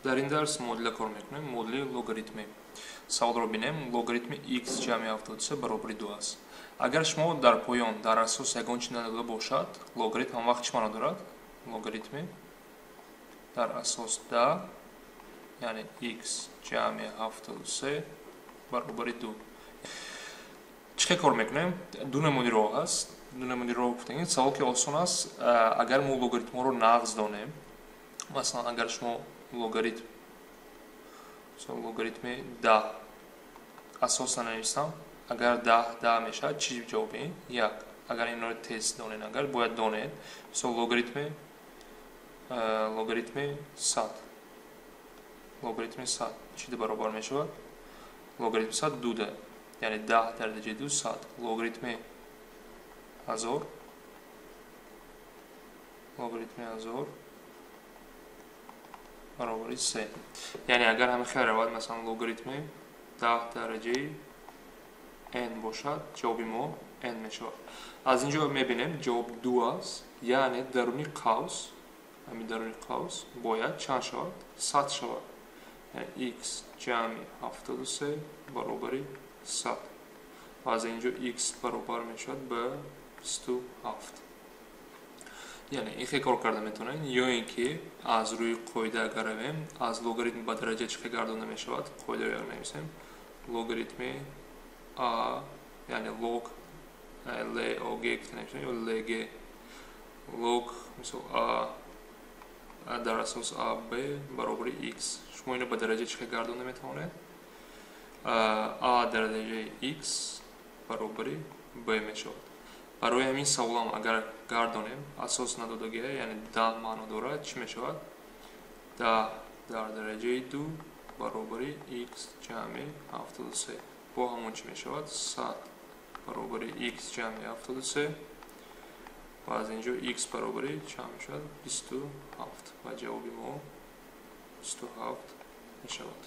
Дар ин дарс модуле кор мекунем, модули логаритмӣ. Саволро бинем, логаритми x ҷамъи 73 баробари 2 аст. Агар шумо дар поён дар асос ягон чи надода бошад, логаритм ҳам вақт чӣ маъно дорад? Логаритми дар асос 10, яъне x ҷамъи 73 баробари 2. Чӣ хел кор мекунем? Ду намуди роҳ ҳаст. Ду намуди роҳ гуфтагин савол ки осон аст, агар мо логаритмҳоро нағз донем, масалан, агар шумо логаритм, логаритми 10 асоса нависам, агар 10 10 мешавад, чӣ ҷавоби? 1. Агар инро тез донед, агар бояд донед, мисол логаритми 100, логаритми 100 чӣ баробар мешавад? Логаритми 100 2, яъне 10 дар дараҷаи 2 100. Логаритми 1000, логаритми 1000 баробари 3. Яъне агар ҳама хел равад, масалан, логаритми 10 дараҷаи n бошад, ҷавоби мо n мешавад. Аз ин ҷо мебинем, ҷавоб 2 аст, яъне даруни қавс, ҳамин даруни қавс бояд чанд шавад? 100 шавад. Яъне x ҷамъи 73 баробари 100. Ва аз ин ҷо x баробар мешавад ба 27. Яъне ин хел кор карда метавонем, ё ин ки аз рӯи қоида агар равем, аз логаритм ба дараҷа чӣ хел гардонда мешавад? Қоидаро як нависем. Логаритми а, яъне лог л о г гуфта нависем ё лг, лог мисол а дар асос а б баробари x. Шумо инро ба дараҷа чӣ хел гардонда метавонед? А дар дараҷаи x баробари b мешавад. Барои ҳамин саволам агар гардонем, асос надодагия, яъне 10 маъно дорад, чӣ мешавад? 10 дар дараҷаи 2 баробари x ҷамъи 73. Бо ҳамон чӣ мешавад? 100 баробари x ҷамъи 73. Ва аз ин ҷо x баробари чанд мешавад? 27. Ва ҷавоби мо 27 мешавад.